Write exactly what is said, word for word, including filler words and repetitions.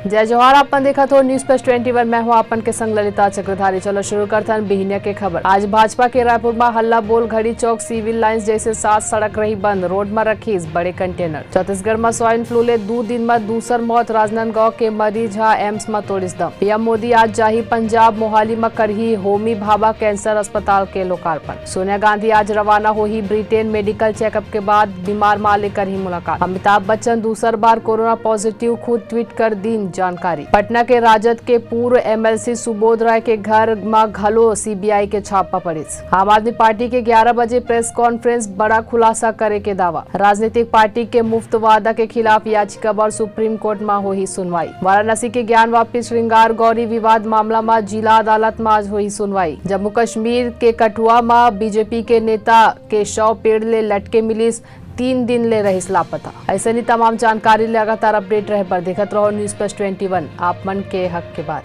जय जोहार, आप मन देखत हो News Plus twenty one, मैं हूं आप मन के संग ललिता चक्रधारी। चलो शुरू करथन बिहनिया के खबर। आज भाजपा के रायपुर म हल्ला बोल घड़ी चौक सिविल लाइंस जैसे सात सड़क रही बंद, रोड म रखिस बड़े कंटेनर। छत्तीसगढ़ म स्वाइन फ्लू ले दू दिन म दूसर मौत, राजनांदगांव के मरीज ह एम्स म तोड़िस दम। पीएम मोदी आज जाही पंजाब, मोहाली म करही होमी भाभा कैंसर अस्पताल के लोकार्पण। सोनिया गांधी आज रवाना होही ब्रिटेन, मेडिकल चेकअप के बाद बीमार मां ले करही मुलाकात। अमिताभ बच्चन दूसर बार कोरोना पॉजिटिव, खुद ट्वीट कर दीन जानकारी। पटना के राजद के पूर्व एमएलसी सुबोध राय के घर म घलो सीबीआई के छापा पड़िस। आम आदमी पार्टी के ग्यारह बजे प्रेस कॉन्फ्रेंस, बड़ा खुलासा करे के दावा। राजनीतिक पार्टी के मुफ्त वादा के खिलाफ याचिका बर सुप्रीम कोर्ट म होही सुनवाई। वाराणसी के ज्ञानवापी श्रृंगार गौरी विवाद मामला म जिला अदालत म आज होही सुनवाई। जम्मू कश्मीर के कठुआ म बीजेपी के नेता के शव पेड़ ले लटके मिलिस, तीन दिन ले रहिस लापता। अइसने तमाम जानकारी लगातार अपडेट रहे बर देखत रहो News Plus twenty one, आप मन के हक के बात।